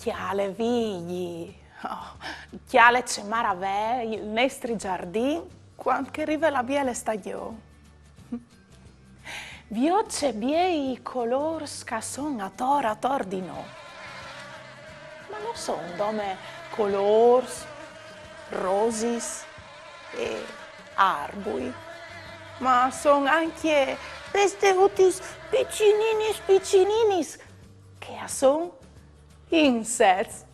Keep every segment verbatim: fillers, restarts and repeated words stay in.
Cjale, Vigji. Oh, cjale ce maravee il nestri zardin cuant che e rive la biele stagjon. Viôt ce biei colôrs che a son ator ator di nô. Ma no son dome colôrs, rosis e arbui, ma a son ancje pesteutis piçininis piçininis, che a son insets.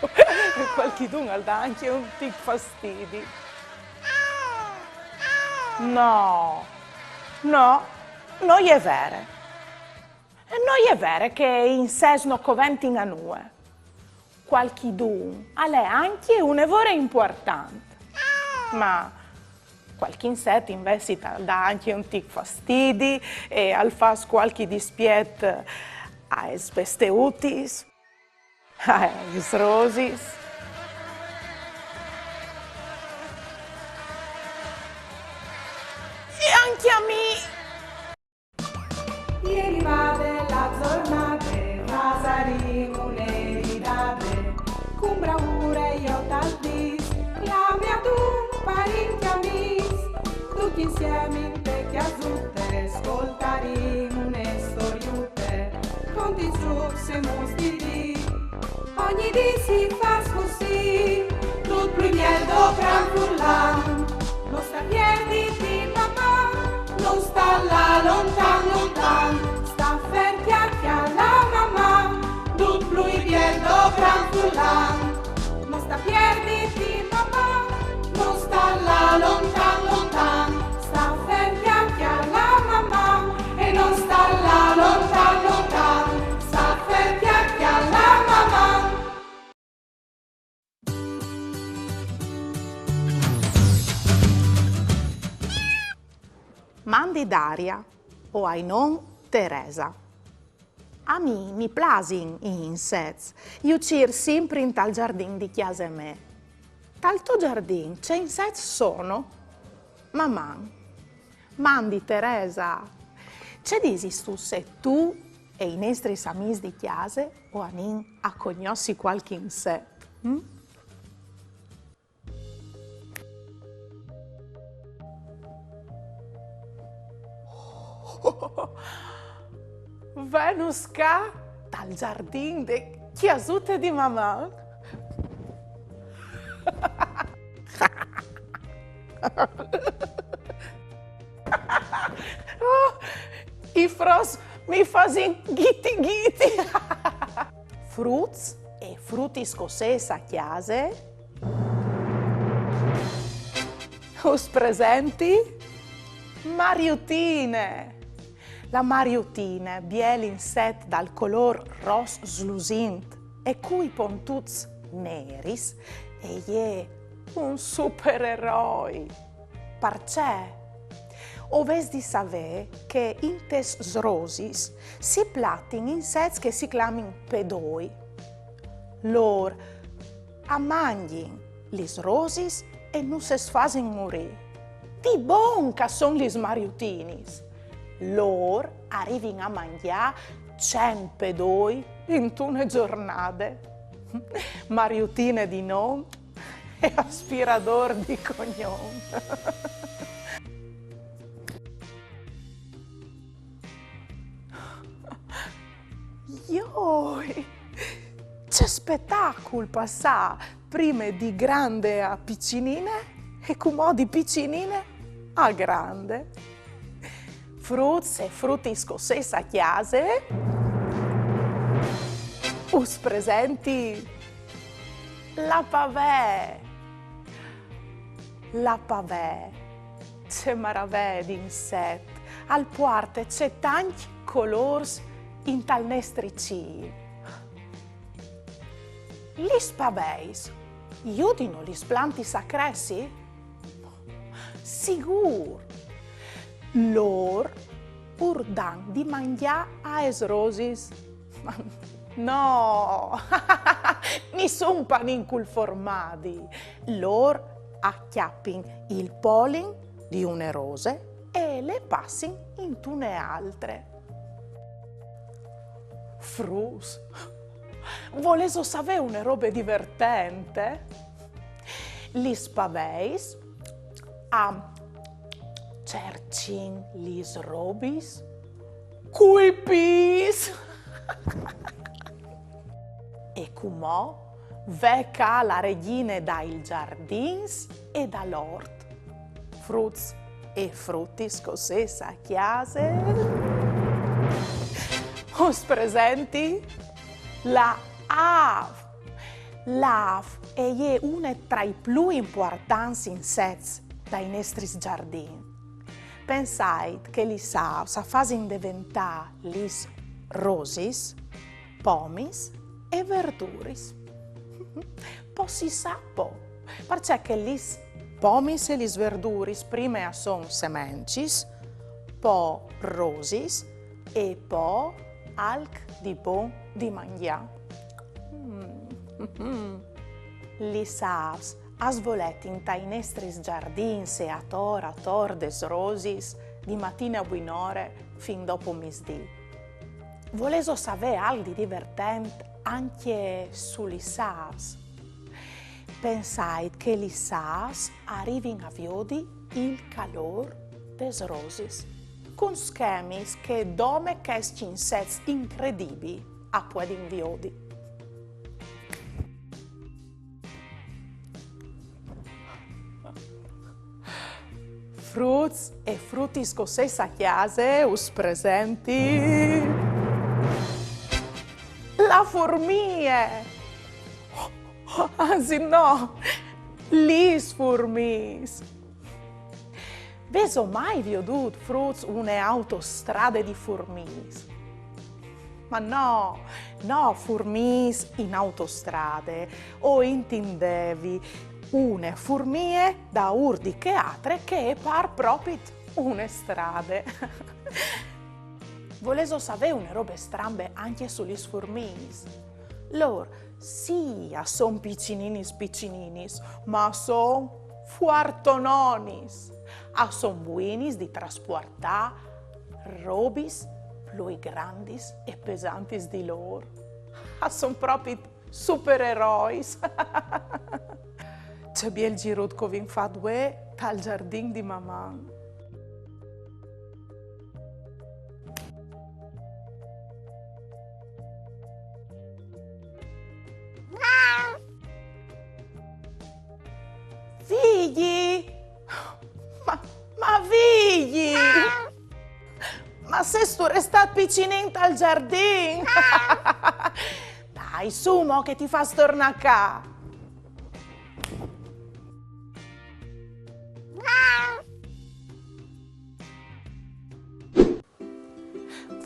E cualchidun al dà ancje un tic fastidi. No, no, no je vere. No je vere che i insets no coventin a nuie. Cualchidun al è ancje une vore impuartant. Ma cualchi inset invezit al dà ancje un tic fastidi e al fâs cualchi dispiet aes pesteutis, aes rosis. E ancje a mi. E rivade la zornade, fasarìn une ridade, cun braure jo tal dîs, clame adun parint e amîs, ducj insiemi inte cjasute, scoltarìn une storiute, conti zûcs e muts di dì. Ogni dì si fâs cussì, dut plui biel dopran furlan. No sta pierditi, Maman, no sta lâ lontan lontan, sta fer, cjale, cjale Maman, dut plui biel dopran furlan. No sta pierditi, Maman, no sta lâ lontan lontan, sta fer, cjale, cjale Maman, e no sta lâ lontan lontan, sta fer, cjale, cjale Maman. Mandi Daria, o ai non Teresa. A mi mi plasin i insets, ju cîr simpri intal zardin di cjase mê. Tal to zardin ce insets sono? Maman. Mandi Teresa. Ce disistu se tu e i nestris amîs di cjase o anìn a cognossi cualchi inset? Mm? Venus ca tal zardin de cjasute di Maman. Oh, i frots mi fasin ghiti ghiti. Fruts e frutis che o sês a cjase, us presenti Mariutine. La mariutine, biel inset dal colôr ros slusint e cui pontuts neris, e je un supereroi. Parcè? O vês di savê che intes rosis si platin insets che si clamin pedoi. Lôr a mangjin lis rosis e nus es fasin murî. Di bon che a son lis mariutinis! Lôr a rivin a mangjâ cent pedoi intune zornade. Mariutine di non e aspiradôr di cognon. Joi! Ce spetacul passâ prime di grande a piçinine e cumò di piçinine a grande. Fruts e frutis che o sês a cjase, us presenti la pavee. La pavee, ce maravee di inset, al puarte cetancj colôrs intal nestri cîl. Lis paveis judino lis plantis a cressi? Sigûr! Lôr ur dan di mangjâ aes rosis. No! Nissun panin cul formadi. Lôr a cjapin il polin di une rose e le passin intune altre. Fruts, volêso savê une robe divertente? Lis paveis a cercin lis robis cui pîts. E cumò ve ca la regjine dai zardins e dal ort. Fruts e frutis, che o sês a cjase, us presenti la âf. La âf e je une tra i plui impuartants insets dai nestris zardins. Pensait che lis âfs a fasin deventâ lis rosis, pomis e verduris. Po si sa po, parcè che lis pomis e lis verduris prime a son semencis, po rosis e po alc di bon di mangjâ. Mm. Lis âfs a svoletin tai nestris zardins e ator ator des rosis, di matine a buinore fin dopo misdì. Volêso savê alc di divertent ancje su lis âfs? Pensait che lis âfs a rivin a viodi il calôr des rosis, cun schemis che dome chescj insets incredibii a puedin viodi. Fruts e frutis, che o sês a cjase, us presenti la furmie! Anzit no, lis furmiis! Vêso mai viodût, fruts, une autostrade di furmiis? Ma no, no furmiis in autostrade, o intindevi une furmie daûr di chê altre che e pâr propit une strade. Volêso savê une robe strambe ancje su lis furmiis? Lôr, sì, a son piçininis piçininis, ma a son fuartononis. A son buinis di traspuartâ robis plui grandis e pesantis di lôr. A son propit supererois. Ce biel zirut che o vin fat vuê tal zardin di Maman! Vigji! Ma, ma Vigji! Ma sêstu restât piçinin tal zardin? Dai, sù mo che ti fâs tornâ ca.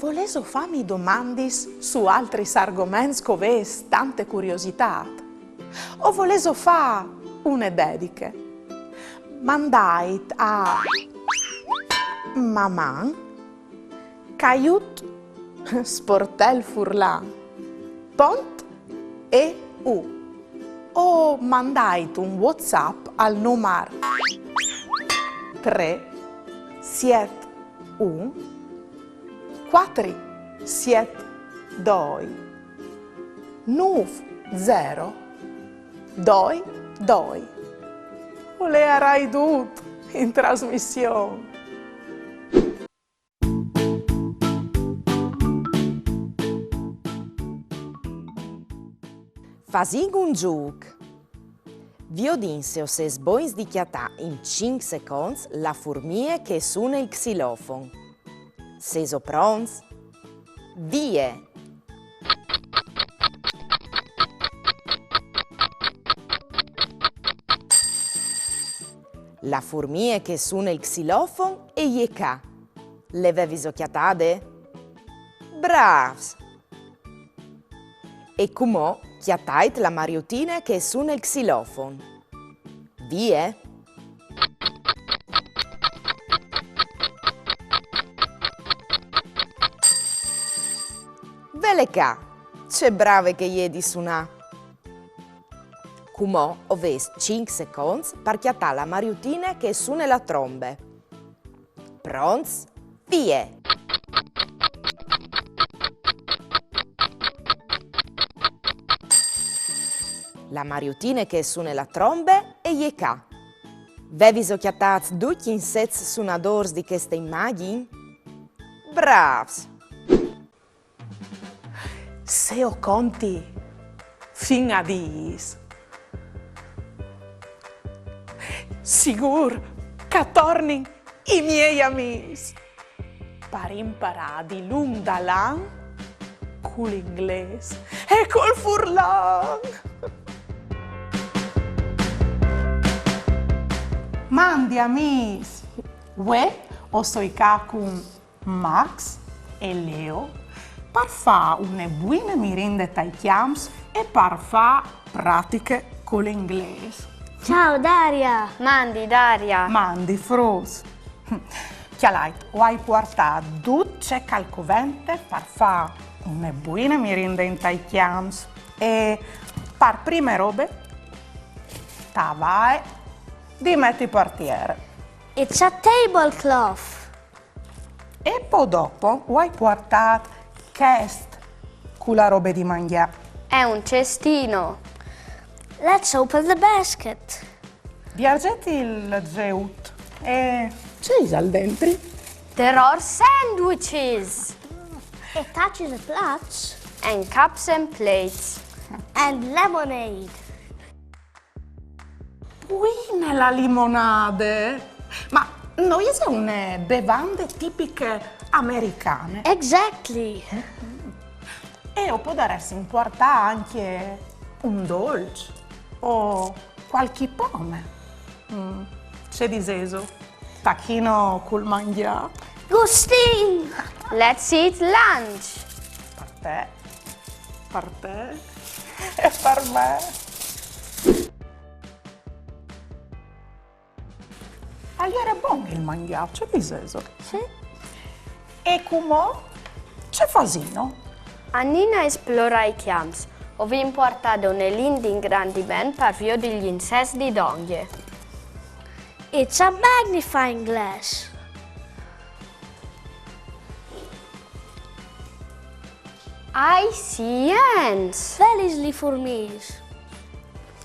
Volêso fâmi domandis su altris argoments che o vês tante curiositât? O volêso fâ une dediche? Mandait a maman caiut sportelfurlan pont eu o mandait un WhatsApp al numar trê siet un cuatri siet doi nûf zero doi doi. O leiarai dut in trasmission. Fasìn un zûc. Viodìn se o sês bogns di cjatâ in cinc seconts la furmie che sune il xilofon. Sêso pronts? Vie! La furmie che sune il xilofon e je ca. Le vêso cjatade? Brâfs! E cumò cjatait la mariutine che sune il xilofon. Vie! Vele ca! Ce brave che e je di sunâ! Cumò o vês cinc seconts par cjatâ la mariutine che sune la trombe. Pronts? Vie! La mariutine che e sune la trombe e je ca. Veviso cjatâts ducj i insets sunadôrs di cheste imagjin? Brâfs! Se o conti fin a dîs, sigûr che a tornin i miei amîs par imparâ dilunc dal an cul inglês e cul furlan. Mandi amîs! Vuê o soi ca cun Max e Leo par fâ une buine mirinde tai cjamps e par fâ pratiche cul inglês. Ciao Daria! Mandi Daria! Mandi fruts! Cjalait, o ai puartât dut ce che al covente par fâ une buine mirinde intai cjamps. E par prime robe, tavaie di meti par tiere. It's a tablecloth. E po dopo o ai puartât chest cu la robe di mangjâ. È un cestino. Let's open the basket. Vierzêt il zeut. E ce isal dentri? There are sandwiches. E tacis e plats. And cups and plates. And lemonade. Buine la limonade! Ma no ise une bevande tipiche americane? Exactly! E o podaressin puartâ ancje un dolç o cualchi pome. Mm, ce disêso? Tachino cul mangjâ? Gustin! Let's eat lunch! Par te, par te e par me. Al jere bon il mangjâ, ce disêso? Sì. E cumò ce fasìno? Anìn a esplorâ i cjamps. O vin puartade une lint di ingrandiment par viodi i insets di dongje. It's a magnifying glass. I see ants. Velis li furmiis.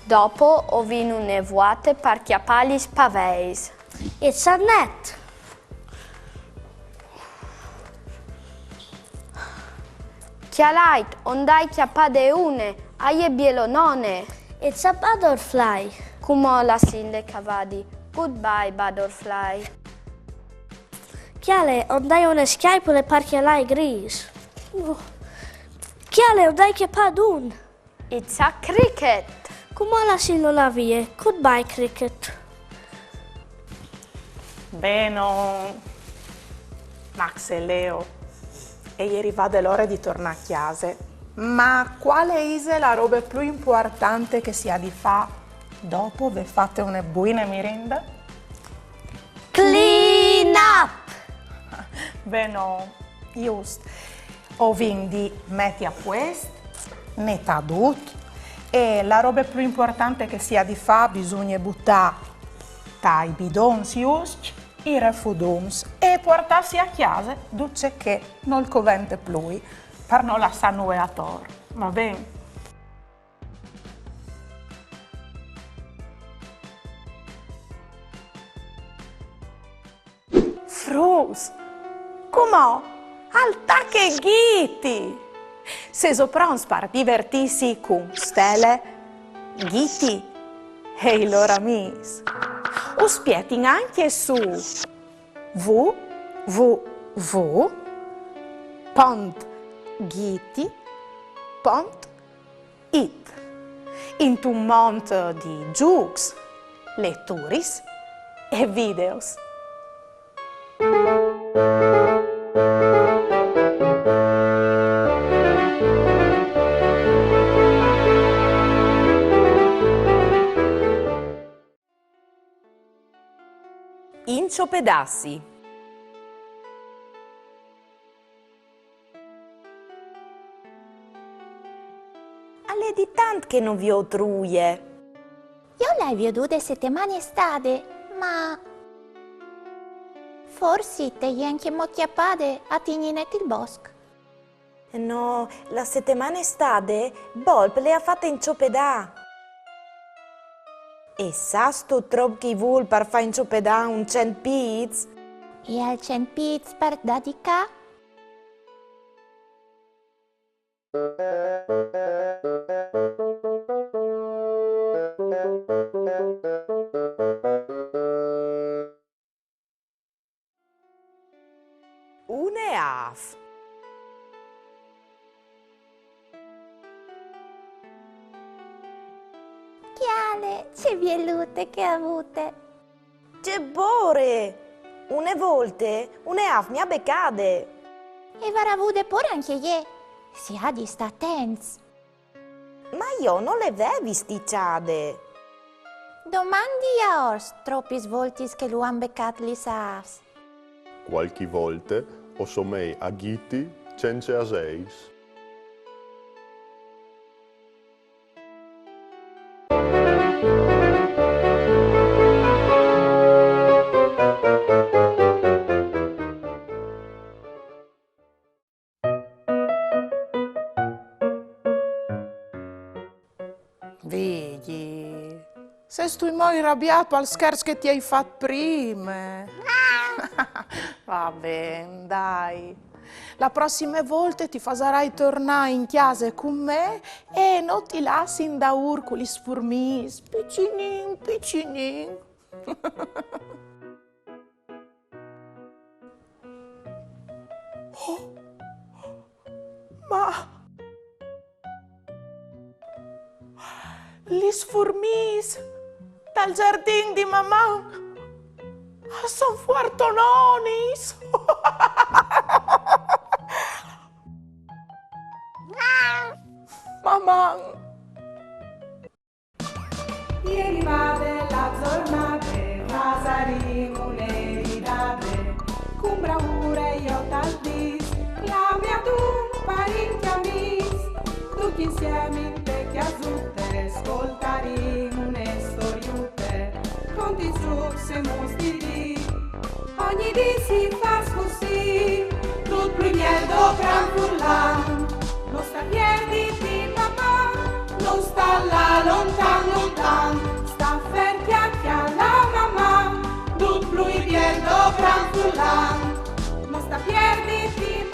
Dopo o vin une vuate par cjapâ lis paveis. It's a net. Cjalait, o 'nd ai cjapade une, e je bielonone. It's a butterfly. Cumò lassìnle che e vadi. Goodbye, butterfly. Cjale, o 'nd ai une scjaipule par cjalâ i gris. Cjale, o 'nd ai cjapât un. It's a cricket. Cumò lassìnlu lâ vie. Goodbye, cricket. Benon, Max e Leo, e je rivade l'ore di tornâ a cjase. Ma cuale ise la robe plui impuartante che si à di fâ dopo vê fate une buine mirinde? Clean up! Benon, just. O vin di meti a puest, netâ dut, e la robe plui impuartante che si à di fâ, bisugne butâ tai bidons juscj i refudums e puartâsi a cjase dut ce che nol covente plui, par no lassâ nuie ator, va ben? Fruts, cumò al tache Ghiti! Sêso pronts par divertîsi cun Stele, Ghiti e i lôr amîs? Us spietin ancje su w w w pont ghiti pont it, intun mont di zûcs, leturis e videos. Inciopedâsi. Al è di tant che no viôt Ruie. Jo le ai viodude setemane stade, ma forsit e je ancjemò cjapade a tignî net il bosc. No, la setemane stade Bolp le à fate inciopedâ. E sâstu trop ch'i vûl par fâ inçopedâ un cent pîts? E al cent pîts par dedicâ? Une âf. Cjale, ce bielute che e à vude! Ce pôre! Une volte une âf mi à becade. E varà vude pôre ancje jê. Si à di stâ atents. Ma jo no le vevi stiçade. Domandi a Ors tropis voltis che lu àn becât lis âfs. Cualchi volte o somei a Ghiti cence aseis. Vigji, sêstu imoi rabiât pal scherç che ti ai fat prime? Va ben, dai. La prossime volte ti fasarai tornâ in cjase cun me e no ti lassi indaûr cu lis furmiis. Picinin, picinin. Oh, ma lis furmiis dal zardin di Maman a son fuartononis. Maman! Jeri vade la zornade, fasarìn une ridade, cun braure jo tal dîs, clami adun parint e amîs, ducj insiemi inte cjasute, scoltarìn une storiute, contint zûcs e muts di dì. Ogni dì si fâs cussì, dut plui biel dal cran furlan. No sta pierditi, Maman, no sta lâ lontan, lontan, sta fer, cjale, cjale, Maman, dut plui biel dal cran furlan. No sta pierditi,